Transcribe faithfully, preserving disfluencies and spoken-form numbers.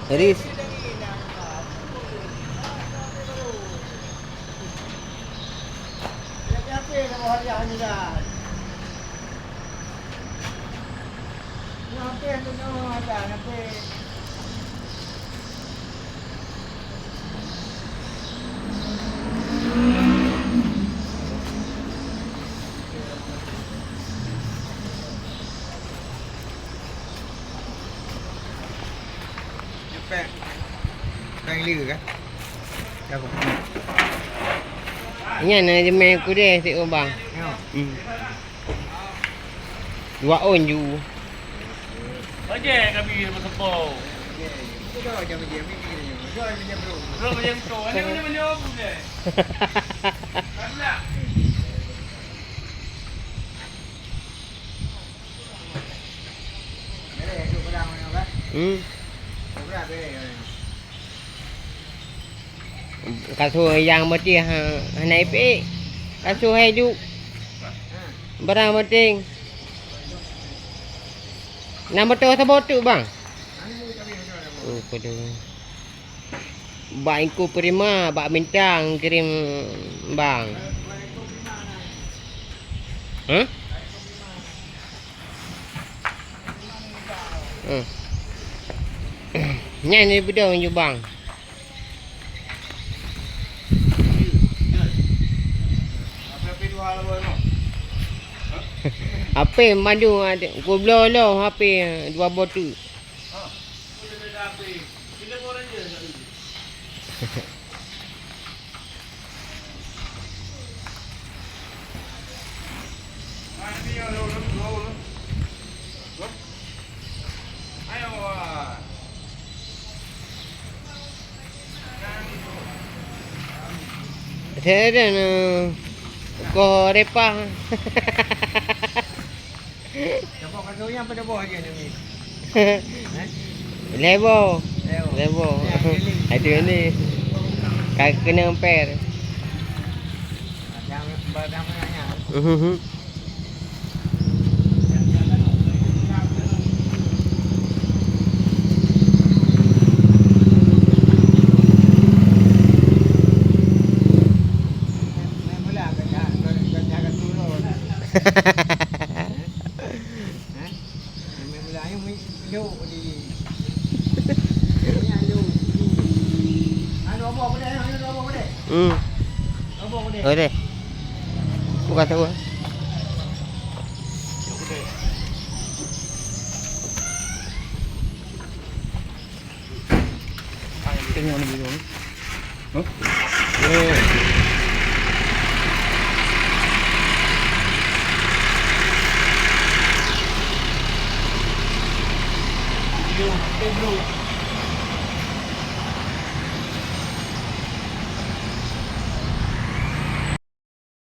Jadi, Pèng, pèng lé kan? Siapa? Nyan na jemé kudeh si Ubang. Ya. Hmm. Dua ôn ju. Bajèe kami beuseumpok. Bro, bajèe beutôi. Ada macam-macam deh. Hmm. Ka su nyang meuti ha, hana ipék. Ka su hai ju. Barang penting. Na moto saboh teuk, Bang? Oh, peue. Bak Ingku Prima, bak Bintang kirém, Bang. Hah? Hmm. Nyan ni beudong ju, Bang. H P mandum, ku bloe lom H P dua boh teuk. Saya dah na ko repah. Saboh kasô nyan padum boh aja ni, Mi? Lhèe boh. Lhèe boh. Lhèe boh. Ya, keliling. Aduh ni. Ka keunong per. Macam, macam mana nya? Mhm. Hmm. Oh deh. Bukan tahu. Tengok ni dulu. Huh? Eh.